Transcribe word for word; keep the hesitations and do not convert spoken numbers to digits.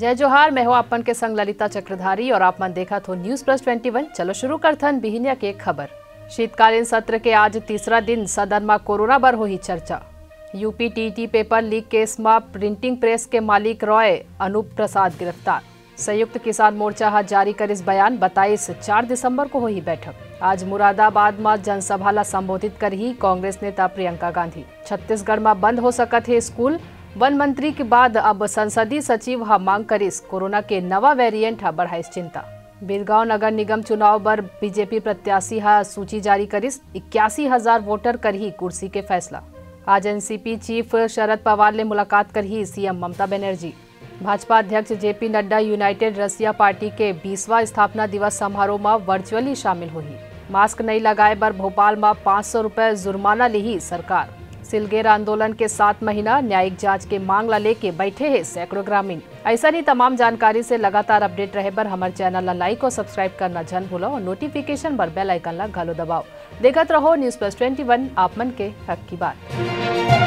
जय जोहार, मैं हूं आप मन के संग ललिता चक्रधारी और आप मन देखत हो News Plus Twenty One। चलो शुरू करथन बिहिनिया के खबर। शीतकालीन सत्र के आज तीसरा दिन, सदन म कोरोना बर होही चर्चा। यूपी टीईटी पेपर लीक केस म प्रिंटिंग प्रेस के मालिक रॉय अनूप प्रसाद गिरफ्तार। संयुक्त किसान मोर्चा ह जारी करिस बयान, बताइस चार दिसंबर को होही बैठक। आज मुरादाबाद म जनसभा ल संबोधित करही कांग्रेस नेता प्रियंका गांधी। छत्तीसगढ़ म बंद हो सकत हे स्कूल, वन मंत्री के बाद अब संसदीय सचिव ह मांग करिस, कोरोना के नवा वेरिएंट ह बढ़ाइस चिंता। बिरगांव नगर निगम चुनाव बर बीजेपी प्रत्याशी ह सूची जारी करिस, इक्यासी हजार वोटर करही कुर्सी के फैसला। आज एनसीपी चीफ शरद पवार ले मुलाकात करही सीएम ममता बनर्जी। भाजपा अध्यक्ष जेपी नड्डा यूनाइटेड रसिया पार्टी के बीसवां स्थापना दिवस समारोह म वर्चुअली शामिल होही। मास्क नइ लगाए बर भोपाल म पाँच सौ रुपए जुर्माना लेही सरकार। सिलगेर आंदोलन के सात महीना, न्यायिक जांच के मांग ला लेके बैठे हे सैकड़ों ग्रामीण। ऐसा ही तमाम जानकारी से लगातार अपडेट रहे बर हमर चैनल ला लाइक और सब्सक्राइब करना झन भूलो और नोटिफिकेशन बर बेल आइकन ला घलो दबाओ। देखत रहो News Plus Twenty One, आप मन के हक की बात।